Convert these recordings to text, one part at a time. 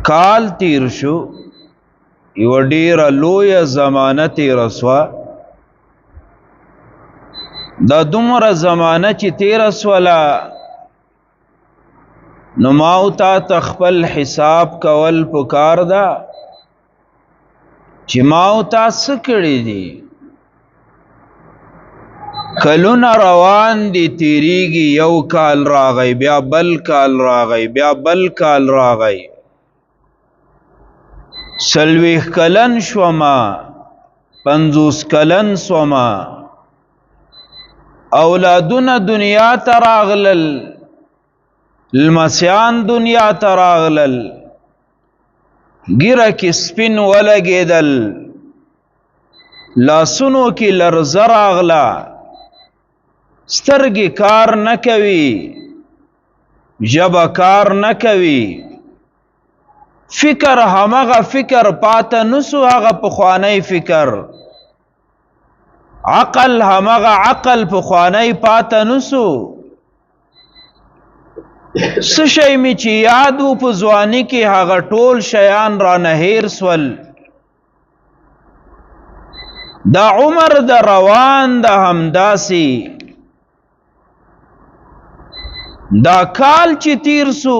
کال تیر شو، یو ډیره لویه زمانه تیره سوه. دا دومره زمانه چې تیره سوله، نو ما او تا ته خپل حساب کول پکار ده چې ما او تا څه کړي دي. کلونه روان دي، تیریږي. یو کال راغی، بیا بل کال راغی، بیا بل کال راغی. 40 کلن شوما، 50 کلن شوما، اولادونه دنیا ته راغلل، لمسیان دنیا ته راغلل، ګیره کې سپین ولګېدل، لاسونو کې لرزه راغله، سترګې کار نه کوي، ژبه کار نه کوي، فکر همغه فکر پاته نسو، هغه پخوانی فکر، عقل همغه عقل پخوانی پاته نسو. څه شی مې چې یاد و په ځواني کې، هغه ټول شیان را نه هېر سول. دا عمر د روان د همداسي، دا کال چې تیر سو،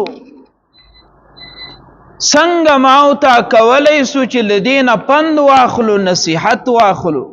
څنګه ما او تا کولی سو چې له دې نه پند واخلو، نصیحت واخلو؟